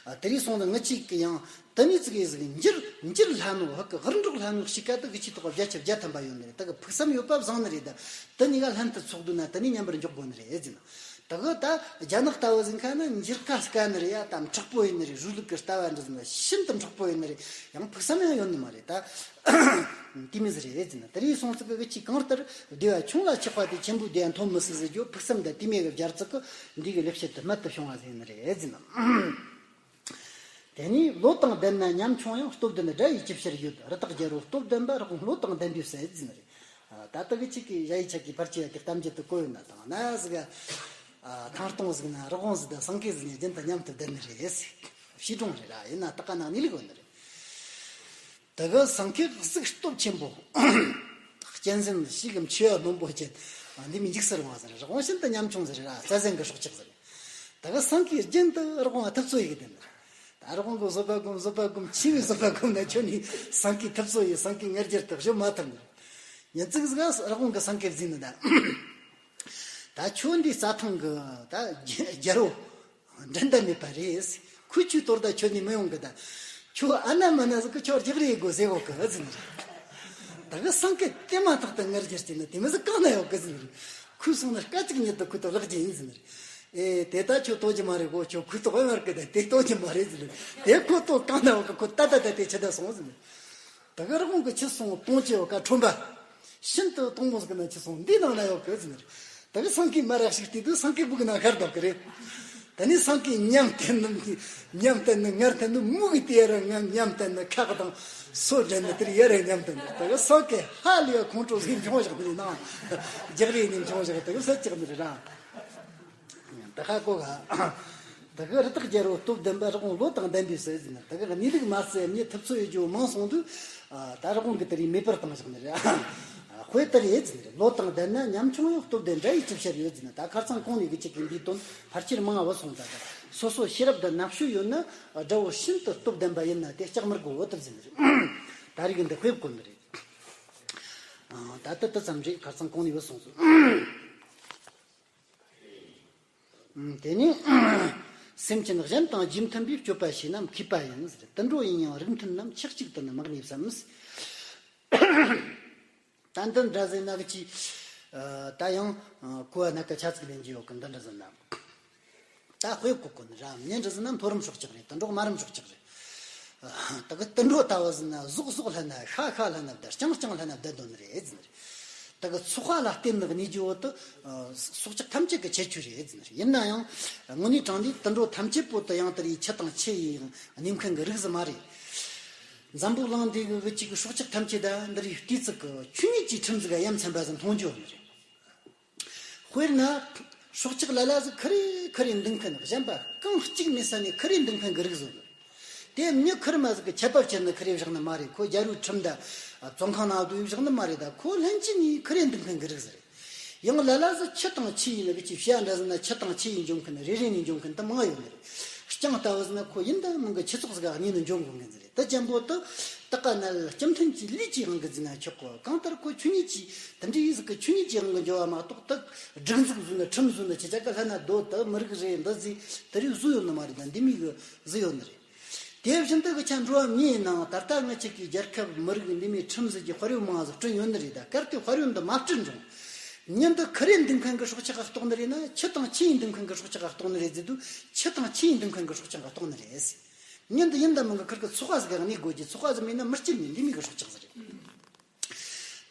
ཨ། དེ་རིང་སོང་ན་ང་གཅིག་གི་ཡང་དེ་ནས་ཙི་གེ་ཟིག་འགྱུར་འགྱུར་སླ་ནོ་ཧ་གི་ཧུར་འགྲོགས་སླ་ནོ་ཞིག་ག་དེ་གི་ཆེ་ཐོག་བརྒྱ་ཆ་བརྒྱ་ཐམ་པ་ཡོད་ནི་རེད། དེ་གི་ཕུགས་བསམ་ཡོད་པ་བཟང་ནི་རེད། ད་དེ་གཉིས་ཀ་ལྷན་དུ་ཚོགས་འདུག་ན་དེ་ནས་མཉམ་པར་འཇོག་དགོས་ནི་རེད་ཟེར་ན། དེ་གི་ད་རྒྱ་ནག་ལྟ་བུ་ཟིག་ཁ་ན་འགྱུར་ཁ་དཀའ་ནི་རེད་ཡ། ད་མཁྲེགས་པོ་ཡིན་ནི་རེད། རུས་ལུགས་ཀྱི་ལྟ་བ་འདྲ་ཟིག་ན་ཤིན་ཏུ་མཁྲེགས་པོ་ཡིན་ནི་རེད། ཡང་ཕུགས་བསམ་ཡང་ཡོད་ནི་མ་རེད་ད། དེ་མོ་ཟིག་རེད་ཟེར་ན། དེ་རིང་སོང་ཙི་གི་གི་ཆེས་གང་ལྟར་བདེ་བ་ཆུང་ལ་ཆགས་པ་དེ་ཆེན་པོའི་བདེ་བ་འཐོབ་མི་སྲིད་ཟེར་རྒྱུ་ཕུགས་བསམ་དང་དེ་མོ་གི་སྦྱར་ཚིག་གི་འདི་གི་ལེགས་བཤད་དུ་རྨད་དུ་བྱུང་བ་ཟིག་ཡིན་ནི་རེད་ཟེར་ན། དེ་ནས་ལོ་དང་ལྡན་ན་ཉམ་ཆུང་ཡང་། སྟོབས་ལྡན་དགྲ་ཡི་ཅི་ཕྱིར་ཡོད། རི་དྭགས་རྒྱལ་པོ་སྟོབས་ལྡན་པ། རི་བོང་ལོ་དང་ལྡན་པའི་ཟེར་ཟེར་ནི་རེད། ད་ལྟ་གི་ཆེད་ཀྱི་ཞ་ཡི་ཆ་གི་ཕལ་ཆེར་དེ་གཏམ་རྒྱུད་དུ་བཀོད་ཡོད་ན་དང་ན་ཟིག་ག་ཐང་སྟོང་ཟིག་ན་རི་བོང་ཟིག་དང་སེང་གེ་ཟིག་ནི་རྒྱུན་དུ་མཉམ་དུ་བསྡད་ནི་རེད་ཟེར། བྱིས་སྒྲུང་རེད་ར། ཡིན་ན་ད་ག་ནང་ནས་ལུག་ཡོད་ནི་རེད། དེ་གི་སེང་གེ་གཟུགས་སྟོབས་ཆེན་པོ། གཅན་གཟན་ཞིག་གམ་ཆེ་བ་རྣོན་པོ་ཅན། འདི་མི་འཇིགས་སུ་རུང་བ་ཟེར། རི་བོང་ཤིན་ཏུ་ཉམ་ཆུང་ཟེར་ར། རྩྭ་ཟན་གི་སྲོག་ཆགས་ཟེར། དེ་གི་སེང་གེ་རྒྱུན་དུ་རི་བོང་ང་ཐུབ་ཚོད་ཡི་གི་དེ་ནི། ད་རི་བོང་གི་བཟོད་པ་སྒོམ་བཟོད་པ་སྒོམ་ཆེ་བའི་བཟོད་པ་སྒོམ་ན་ཁྱོད་ནི་སེང་གེ་ཐུབ་ཚོད་ཡི་སེང་གེ་ང་རྒྱལ་དུ་བཞོ་མ་ཐུབ་ནི། ཉིན་གཅིག་ཟིག་རི་བོང་གི་སེང་གེ་བཟས་ནི་ད། ད་ཁྱོད་འདི་རྩྭ་ཐང་གི་ད་རྒྱལ་པོ། འགྲན་ཟླ་མེད་པ་རེད། ཁོས་ཁྱོད་གཏོར་ད་ཁྱོད་ནི་མི་ཡོང་གི་ད། ཁྱོད་ཨ་ན་མ་ན་ཟིག་གི་ཁྱོད་རྒྱག་རེས་དགོས་ཟེར་གོ་གི་ཟེར་ནི་རེད། ད་གི་སེང་གེ་དེ་མ་ཐག་ཏུ་ངར་རྒྱུ་བྱས་ན་དེ་མི་ཟིག་གང་ན་ཡོད་གི་ཟེར་ནི་རེད། ཁོས་སོང་ན་སྐད་ཅིག་ཉིད་དུ་ཁོས་ཏོ་ལག་རྒྱུ་ཡིན་ཟེར་ནི་རེད། ཨེ་དེ་ད་ཁྱོད་ལྟོ་རྒྱུ་མ་རེད་གོ། ཁྱོད་ཁོས་ཏོ་དབེན་བར་གི་ད་དེ་ལྟོ་རྒྱུ་མ་རེད་ཟེར་ནི་རེད། དེ་ཁོ་ཏོ་གང་ན་ཡོད་གི། ཁོ་ད་ད་ད་དེ་ཆི་ད་སོང་ཟེར་ནི་རེད། ད་གི་རི་བོང་གི་ཁྱི་སོང་དོང་ཅེ་བ་ཀ་ཁྲོན་པ། ཤིན་ཏུ་དོང་མོ་ཟིག་ན་ཁྱི་སོང་འདི་ནང་ན་ཡོད་གི་ཟེར་ནི་རེད། ད་གི་སེང་གེ་མ་རག་ཞིག་བལྟས་དུས་སེང་གེ་སྦུག་ན་ཤར་འདུག་གི་རེད། ད་ནི་སེང་གེ་ཉམས་བསྟན་ནི་ཉམས་བསྟན་ནི་ངར་བསྟན་ནི་མུ་གི་དེ་ཡ་ར་ང་ཉམས་བསྟན་ནི་ཁག་དང་སོ་འདྲེན་ནི་དེར་ཡ་ར་ཉམས་བསྟན་ནི། ད་གི་སེང་གེ་ཧ་ལས་ཡ་ཁོང་ཁྲོ་ཟིག་འབྱུང་བཞག་ནི་ན་རྒྱག་རེས་ནི་འབྱུང་བཞག་ད་གི་ས་ཅིག་ནི་རེད་ར། ད་ཧ་གོ་ག་ད་གི་རི་དྭགས་རྒྱལ་པོ་སྟོབས་ལྡན་པ། རི་བོང་ལོ་དང་ལྡན་པའི་ཟེར་ཟིན་ན། ད་གི་གནས་ལུགས་མ་ཟད་མྱི་ཐུབ་ཚོད་ཡོད་རྒྱུ་མང་སོང་དུས། ད་རི་བོང་གི་དེ་རིང་མེད་པར་བཏང་བཞག་ནི་རེད། དཔེ་ལྟར་ཡེ་ཟིན་རེད། ལོ་དང་ལྡན་ན་ཉམ་ཆུང་ཡང་། སྟོབས་ལྡན་དགྲ་ཡི་ཅི་ཕྱིར་ཡོད་ཟིན་ན། ད་ཁ་སང་གོང་ནས་གི་ཅིག་གི་འདིའི་དོན་ཕལ་ཆེར་མང་བ་སོང་ད། ད་སོ་སོ་ཤེས་རབ་དང་རྣམ་དཔྱོད་ཡོད་ན་དགྲ་བོ་ཤིན་ཏུ་སྟོབས་ལྡན་པ་ཡིན་ན་དེ་སྐྲག་མི་དགོས་འོ་ཐུབ་ཟིན་རེད། ད་རིགས་འདི་དཔེ་བཀོད་ནི་རེད། ད་ལྟ་དེ་ཙམ་རེད། ཁ་སང་གོང་ནས་བུད་སོང་ཟིན། དེ་ནས་སེམས་ཅན་གཞན་དང་རྗེས་མཐུན་པའི་སྤྱོད་པ་བྱས་ན་མཁས་པ་ཡིན་ཟེར། དུད་འགྲོ་ཡིན་ཡང་རིགས་མཐུན་རྣམས། ཆགས་གཅིག་ཏུ་ནི་མི་གནས་སམ། ད་འདི་འདྲ་ཟེར་ན་གི་ཅི། ད་ཡང་གོ་བ་སྣ་ཁ་ཆ་ཚིག་ལེན་གྱི་ཡོད་གི། འདི་འདྲ་ཟེར་ན། ད་དཔེ་བཀོད་གོ་ནི་ར། མྱི་འདྲ་ཟེར་ན་མཐོ་རིམ་སྲོག་ཆགས་རེད། དུད་འགྲོ་དམའ་རིམ་སྲོག་ཆགས་རེད། ད་གི་དུད་འགྲོ་ལྟ་བུ་ཟེར་ན་ཟོག་ཟོག་ལྷ་ན་ཤ་ཤ་ལྷ་ན་བསྡད། རྐྱང་རྐྱང་ལྷ་ན་བསྡད་འདོད་ནི་རེད་ཟེར་ནི་རེད། ད་གི་ཚོགས་པ་ལ་བརྟེན་ནི་གནས་རྒྱུ་བོ་དེ་སྲོག་ཆགས་ཐམས་ཅད་ཀྱི་ཁྱད་ཆོས་རེད་ཟེར་ནི་རེད། ཡིན་ན་ཡང་དངོས་གནས་དྲང་གནས་དུད་འགྲོ་ཐམས་ཅད་པོ་དེ་ཡང་དེ་རིགས་ཆུ་དང་ཆུ་ཡིས་གནས་མཁན་གྱི་རིགས་ཟིག་མ་རེད། འཛམ་བུ་གླིང་འདི་གི་གཅིག་གི་སྲོག་ཆགས་ཐམས་ཅད་ད་འདི་རིགས་བལྟས་ཚིག་གི་ཆོས་ཉིད་ཀྱི་ཁྲིམས་ཟིག་ག་ཡ་མཚན་པ་ཟིག་མཐོང་རྒྱུ་ཡོད་ནི་རེད། དཔེར་ན། སྲོག་ཆགས་ལ་ལ་ཟིག་ཁི་རེ་ཁི་རེ་འདུལ་མཁན། གཞན་པ་རྐང་གཅིག་མེད་ས་ནས་ཁི་རེ་འདུལ་མཁན་གྱི་རིགས་ཟིག་ཡོད་ནི་རེད། དེ་མྱི་ཁེར་མ་ཟིག་གིས་ཆད་པ་བཅད་ནས་ཁི་རེ་བཞག་ནི་མ་རེད། ཁོ་རྒྱལ་པོའི་ཁྲིམས་ད་བཙོན་ཁང་ནང་བསྡུས་བཞག་ནི་མ་རེད། ད་ཁོ་ལྷན་ཅིག་ནས་ཁི་རེ་འདུལ་མཁན་གྱི་རིགས་ཟིག་རེད། ཡང་ལ་ལ་ཟིག་ཆུ་དང་ཆུ་ཡིས་ནི་གི་ཅི་བྱ་འདྲ་ཟིག་ན་ཆུ་དང་ཆུ་ཡིས་འཇོམས་མཁན་རེ་རེ་ནས་འཇོམས་མཁན་དེ་མང་ཡོད་ནི་རེད། རྐྱང་ལྟ་བུ་ཟིག་ན་ཁོ་ཡིན་ད་མིན་གི་ཆུ་ཚོགས་ཟིག་ག་གནས་ནས་འཇོམས་དགོས་མཁན་ཟིག་རེད། དེ་ཅན་པོ་དེ་ད་ག་ན་ལ་སྤྱི་མཐུན་གྱི་ལུགས་ཀྱི་དབང་གིས་ཟེར་ན་ཆོག་གོ། གང་ལྟར་ཁོ་ཆོས་ཉིད་ཀྱི་དེ་འདྲའི་ཟིག་གི་ཆོས་ཉིད་ཀྱི་དབང་གིས་འཇོམས་པ་མ་གཏོགས། ད་སྒྲིག་འཛུགས་བཟོས་ན་ཁྲིམས་བཟོས་ན་ཅི་ཅག་གི་ལྷན་ན་སྡོད། ད་མི་རིགས་རེད་འདི་ཟིག་དེ་རིགས་བཟོས་ཡོད་ནི་མ་རེད། ད་འདི་མོ་གི་བཟོས་ཡོད་ནི་རེད། དེ་བཞིན་དུ་གི་ཆ་འགྲོ་བ་མིའི་ནང་ད་ལྟ་ང་ཅག་གི་རྒྱལ་ཁབ་མི་རིགས་འདི་མོའི་ཁྲིམས་ཟིག་གི་དཔལ་ཡོན་མང་ཟིག་བསྐྲུན་ཡོད་ནི་རེད། ད་གལ་ཏེ་དཔལ་ཡོན་འདི་མ་བསྐྲུན་རུང་། མྱི་འདི་ཁུར་ཡིན་འདུག་མཁན་གྱི་སྲོག་ཆགས་ལ་གཏོགས་ནི་རེད་ན། ཁྱི་དང་ཁྱི་ཡིན་འདུག་མཁན་གྱི་སྲོག་ཆགས་ལ་གཏོགས་ནི་རེད་ཟེར་དུས། ཁྱི་དང་ཁྱི་ཡིན་འདུག་མཁན་གྱི་སྲོག་ཆགས་ལ་གཏོགས་ནི་རེད། མྱི་འདི་ཡིན་དང་མིན་གྱི་ཁུར་གི་ཚོགས་པ་ཟིག་ག་གནས་དགོས་རྒྱུ། ཚོགས་པ་ཟིག་མེད་ན་མི་སྐྱིད་ནི་འདི་མོ་གི་སྲོག་ཆགས་ཟིག་རེད།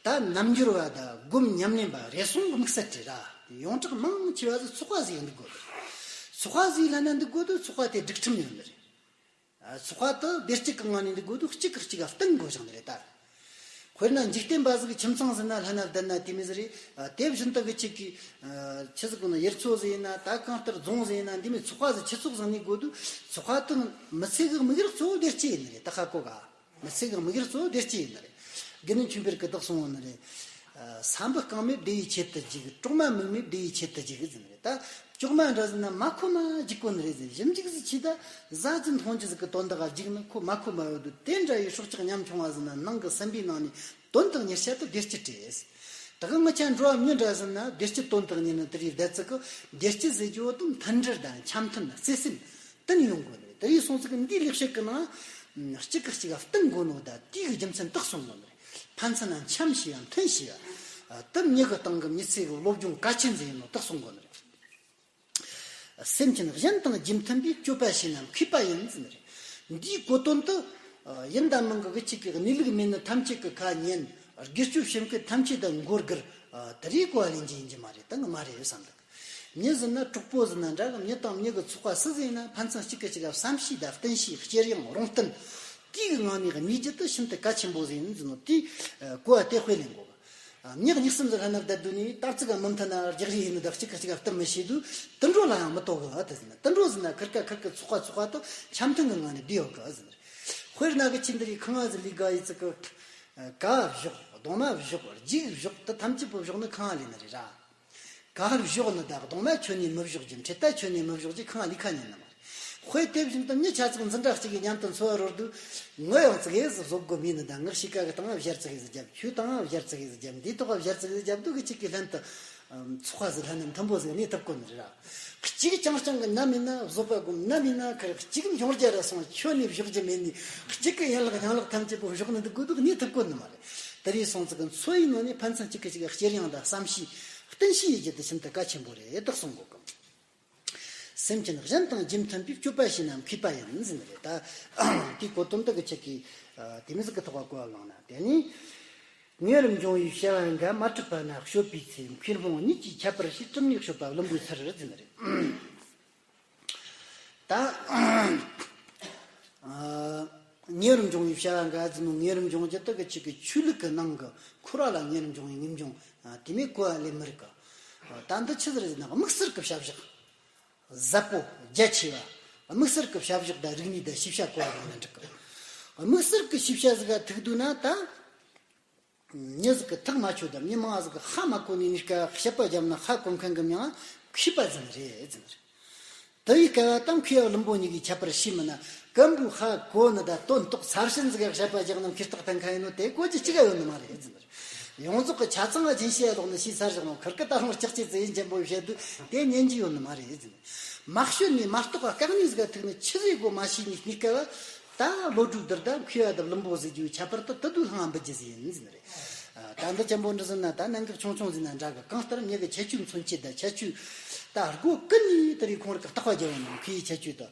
ད་རྣལ་འབྱོར་བ་དང་སྒོམ་ཉམས་ལེན་པ་རེ་ཟུང་གི་དམིགས་བསལ་རེད་ར། ཡོངས་གྲགས་མང་ཆེ་བ་ཟིག་ཚོགས་པ་ཟིག་ཡིན་འདུག་དགོས་རེད། ཚོགས་པ་ཟིག་ལྷན་ན་འདུག་དགོས་དུས་ཚོགས་པ་དེ་སྒྲིག་ཁྲིམས་ཡོད་ནི་རེད། ཚོགས་པ་དེ་བདེ་སྐྱིད་ཀྱི་ངང་ནས་འདུག་དགོས་དུས་གཅིག་གིས་གཅིག་ག་བསྟུན་དགོས་བཞག་ནི་རེད་ད། དཔེར་ན་འཇིག་རྟེན་པ་ཟིག་གི་ཁྱིམ་ཚང་ཟིག་ན་ལྷན་ན་བསྡད་ན་དེ་མོ་ཟིག་རེད། དེ་བཞིན་དུ་གི་ཁྱེད་ཀྱི་ཆི་ཟིག་གོ་ན་ཡུལ་ཚོ་ཟིག་ཡིན་ན། ད་གང་ལྟར་རྫོང་ཟིག་ཡིན་ན། འདི་མོ་ཚོགས་པ་ཟིག་ཁྱི་ཚོགས་ཟིག་གནས་དགོས་དུས་ཚོགས་པ་དེ་མི་ཚེ་གི་དམིགས་ཡུལ་གཙོ་བོ་བདེ་སྐྱིད་ཡིན་ནི་རེད། ད་ཧ་གོ་ག། མི་ཚེ་གི་དམིགས་ཡུལ་གཙོ་བོ་བདེ་སྐྱིད་ཡིན་ནི་རེད། དགེ་འདུན་ཆོས་འཕེལ་གྱིས་བདག་གསུངས་ཡོད་ནི་རེད། ཨ། ས་འབུ་རྐང་མེད་བདེ་བའི་ཆེད་དུ་འཇིག། གྲོག་མ་མིག་མེད་བདེ་བའི་ཆེད་དུ་འཇིག་ཟེར་ནི་རེད་ད། གྲོག་མ་འདྲ་ཟེར་ན་མ་ཁོ་མ་འཇིག་གོ་ནི་རེད་ཟེར། ཞིབ་འཇུག་ཟིག་བྱས་ད་ཟ་རྒྱུ་འཐུང་རྒྱུ་ཟིག་གི་དོན་དག་ག་འཇིག་ནི་ཁོ་མ་ཁོ་མ་ཡོད་དུས། དེ་འདྲ་ཡི་སྲོག་ཆགས་ཉམ་ཆུང་བ་ཟིག་ན་ནང་གི་སེམས་པའི་ནང་ནས་དོན་དག་གཉེར་བྱ་དེ་བདེ་སྐྱིད་རེད། ད་གི་ངི་ཆ་འགྲོ་བ་མྱི་འདྲ་ཟེར་ན་བདེ་སྐྱིད་དོན་དག་གཉེར་ནི་དེ་རེད། བདེ་སྐྱིད་ཟེར་རྒྱུ་བོ་དེ་མཐུན་སྒྲིལ་དང་འཆམ་མཐུན། བརྩེ་སེམས། བསྟུན་ཡོང་དགོས་ནི་རེད། དེ་ཡིན་སོང་ཙང་འདིའི་ལེགས་བཤད་ཀྱི་ནང་གཅིག་གིས་གཅིག་ག་བསྟུན་དགོས་ནོ་ད། དེའི་རྒྱུ་མཚན་དག་གསུང་དགོས་ནི་རེད། ཕན་ཚུན་ན་འཆམ་ཤེས་ཡ་མཐུན་ཤེས་ཡ། དེ་མྱི་གི་སྟེང་གི་མི་ཚེ་གི་བློ་སྦྱོང་གལ་ཆེན་ཟིག་ཡིན་ནོ་དག་གསུང་དགོས་ནི་རེད། སེམས་ཅན་གཞན་དང་རྒྱུ་མཐུན་པའི་སྤྱོད་པ་བྱས་ན་མཁས་པ་ཡིན་ཟེར་ནི་རེད། འདིའི་གོ་དོན་དུ་ཡིན་དང་མིན་གྱི་གི་གཅིག་གིས་གནས་ལུགས་མེད་ནི་ཐམས་ཅད་ཀྱི་ཁ་ཉན། སྒེར་གཅོད་བྱེད་མཁན་ཐམས་ཅད་དང་མགོ་སྒུར། དེ་རིགས་གོ་བ་ལེན་རྒྱུ་ཡིན་གྱི་མ་རེད། ད་ངས་མ་རེད་བསམ་འདུག་མྱི་ཟེར་ན་གྲོགས་པོ་ཟེར་ན་འདྲ་གི། མྱི་དང་མྱི་གི་ཚོགས་པ་སུ་ཟིག་ཡིན་ན་ཕན་ཚུན་གཅིག་གིས་གཅིག་ག་བསམ་ཤེས་དང་བསྟུན་ཤེས། བསྐྱེད་རིམ་རོང་སྟོན་དེའི་གི་ངང་ནས་གནས་རྒྱུ་དེ་ཤིན་ཏུ་གལ་ཆེན་པོ་ཟིག་ཡིན་ཟེར་ནོ་དེའི་གོ་བ་དེ་དཔེ་ལེན་དགོས། མྱི་གཉིས་གསུམ་ཟིག་ལྷན་ན་བསྡད་དུས་ནས་ད་ཙིག་ག་མི་མཐུན་ན་རྒྱག་རེས་ཡིན་ནི་ད། གཅིག་གིས་གཅིག་ག་བསྟུན་མི་ཤེས་དུས་དུད་འགྲོ་ལ་ཡང་མི་ལྟོ་གི་ཨ། དེ་ཟེར་ན་དུད་འགྲོ་ཟེར་ན་ཁུར་ཀ་ཁུར་གི་ཚོགས་པ་ཚོགས་པ་དང་འཆམ་མཐུན་གི་ངང་ནས་བསྡད་ཡོད་གི་ཨ་ཟེར་ནི་རེད། དཔེར་ན་གི་ཁྱེད་འདི་རིགས་ཁང་བ་ཟིག་ལས་ག་ཡི་ཙི་གི། ཀ་བཞོག་གདུང་མ་བཞོག་རྒྱུག་བཞོག་དེ་ཐམས་ཅད་པོ་བཞོག་ནི་ཁང་བ་ལས་ནི་རེད་ར། ཀ་བཞོག་ནི་ད་གདུང་མ་ཁྱོན་ནས་མི་བཞོག་རྒྱུ། འཕྲེད་ད་ཁྱོན་ནས་མི་བཞོག་རྒྱུ། ཁང་བ་ལས་ཁ་ཉན་ནི་མ་རེད། དཔེ་དེ་བཞིན་དུ་མྱི་ཆ་ཚང་འཛིན་གྲྭ་གཅིག་གི་མཉམ་དུ་འཚོ་བ་རོལ་དུས། ངོ་ཡང་ཙི་གེ་ཟིག་བཟོ་དགོས་མིན་ནི་ད། ངའི་གཤིས་ཀ་གི་སྟེང་ང་བཞར་ཙི་གེ་ཟིག་བརྒྱབ། ཁྱོའི་སྟེང་ང་བཞར་ཙི་གེ་ཟིག་བརྒྱབ། འདིའི་ཐོག་ག་བཞར་ཙི་གེ་ཟིག་བརྒྱབ་དུས་གི་གཅིག་གིས་ལྷན་དུ་ཚོགས་པ་ཟིག་ལྷན་ནེ་མཐུན་པོ་ཟིག་གནས་ཐུབ་གོ་ནི་རེད་ར། གཅིག་རྐྱང་རྐྱང་གི་ནམ་ཡིན་ན་བཟོད་པ་སྒོམ། ནམ་ཡིན་ན་ཁུར་གཅིག་འབྱུང་རྒྱ་ར་སོང་། ཁྱོན་ནས་བཞོག་རྒྱུ་མེད་ནི། གཅིག་གི་ཡན་ལག་ཉིང་ལག་ཐམས་ཅད་པོ་བཞོག་ནི་འདུག་དགོས་དུས་གནས་ཐུབ་གོ་ནི་མ་རེད། དེ་རེད་སོང་ཙི་གི་འཚོ་བའི་ནང་ནས་ཕན་ཚུན་གཅིག་གིས་གཅིག་ག་བསྐྱེད་རིམ་དང་བསམ་ཤེས་བསྟུན་ཤེས་ཡི་རྒྱུ་དེ་ཤིན་ཏུ་གལ་ཆེན་པོ་རེད། དེ་གསུང་དགོས་གི། སེམས་ཅན་གཞན་དང་རྒྱུ་མཐུན་པའི་སྤྱོད་པ་བྱས་ན་མཁས་པ་ཡིན་ཟེར་ནི་རེད་ད། དེའི་གོ་དོན་དེ་གི་ཁྱེད་ཀྱིས་དེ་མོ་ཟིག་གི་ཐོག་ག་གོ་བ་བླངས་ན། དེ་ནས། ཉེ་རུ་འབྱུང་བའི་བྱ་བ་འགའ། མ་གྲུབ་པ་ན་སྤྱོད་པའི་ཚེ། མཁས་རྨོངས་གཉིས་ཀྱིས་ཁྱད་པར་ཤེས། གྲུབ་ནས་སྤྱོད་པ་བླུན་པོའི་ཚུལ་ཟེར་ནི་རེད། ད། ཉེ་རུ་འབྱུང་བའི་བྱ་བ་འགའ་ཟེར་ནོ། ཉེ་རུ་འབྱུང་རྒྱུ་དེ་གི་ཁྱེད་ཀྱི་ཆོས་ལུགས་ཀྱི་ནང་གི་འཁོར་བ་ལ་ཉེ་རུ་འབྱུང་བའི་ངེས་འབྱུང་དེ་མོ་གོ་བ་ལེན་མི་རིགས་གི། ད་འདི་ཆི་ཟིག་རེད་ཟེར་ན་དམིགས་བསལ་གྱི་བྱ་བཞག་ཟབ་པོ་རྒྱ་ཆེ་བ། དམིགས་བསལ་གྱི་བྱ་བཞག་དང་རིག་གནས་དང་ཤེས་བྱ་གོ་བ་ལེན་ན་འགྲིག་གི། དམིགས་བསལ་གྱི་ཤེས་བྱ་ཟིག་ག་ཐུག་འདུག་ན་ད། མྱི་ཟིག་གིས་ཐག་མ་ཆོད་དང་མྱི་མང་ཟིག་གིས་ཧ་མ་གོ་ནས་ནི་སྐབས་བཤད་པ་བརྒྱབ་ན་ཧ་གོ་མཁན་གི་མྱིང་ང་མཁས་པ་ཟེར་ནི་རེད་ཟེར་ནི་རེད། དེ་ཡི་སྐབས་ད་མཁས་པ་བླུན་པོ་གཉིས་ཀྱིས་ཁྱད་པར་ཤེས་མིན་ན། རྐུན་པོས་ཧ་གོ་ནི་དང་དོན་རྟོགས་ཚར་ཕྱིན་ཟིག་གིས་བཤད་པ་བརྒྱབ་ན་མཁས་རྟགས་ཐོན་མཁན་ཡིན་ནོ་དེ་གོ་རྒྱུ་གཅིག་ག་ཡོད་ནི་མ་རེད་ཟེར་ནི་རེད། ཡོངས་རྫོགས་ཀྱི་ཆ་ཚང་ང་རྒྱུན་ཤེས་ཡ་ལོག་ནི་ཤེས་ཚར་བཞག་ནོ། ཁུར་གི་ད་རུང་ལྕགས་ཀྱི་ཙི་ཡིན་ཅན་པོ་བཤད་དུས་དེ་ཉན་རྒྱུ་ཡོད་ནི་མ་རེད་ཟེར་ནི། མ་ཤོད་ནས་མ་རྟོགས་པ་སྐག་ནི་ཟིག་ག་ཐུག་ནི་ཆི་ཟིག་གོ་མ་ཤེས་ནི་གཉིས་ཀ་བ། ད་བློ་གྲོས་བསྡུར་ད་མཁས་པ་དང་བླུན་པོ་ཟེར་རྒྱུའི་ཁྱད་པར་དེ་དེ་དུས་ལྷང་ང་འབུད་རྒྱུ་ཟིག་ཡིན་ཟེར་ནི་རེད། ད་འདི་ཅན་པོ་འདྲ་ཟེར་ན་ད་གནད་འགག་ཆུང་ཆུང་ཟིག་ན་འདྲ་གི། གང་ལྟར་མྱི་གི་ཁྱད་ཆོས་མཚོན་བྱེད་དང་ཁྱད་ཆོས་ད་སྒོ་ཀུན་ནས་དེ་རིགས་ཁོང་རིགས་ཀྱིས་བརྟག་པ་རྒྱབ་པ་ན་མཁས་པའི་ཁྱད་ཆོས་དང་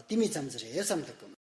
དེ་མོ་ཙམ་ཟིག་རེད་བསམ་འདུག་གི།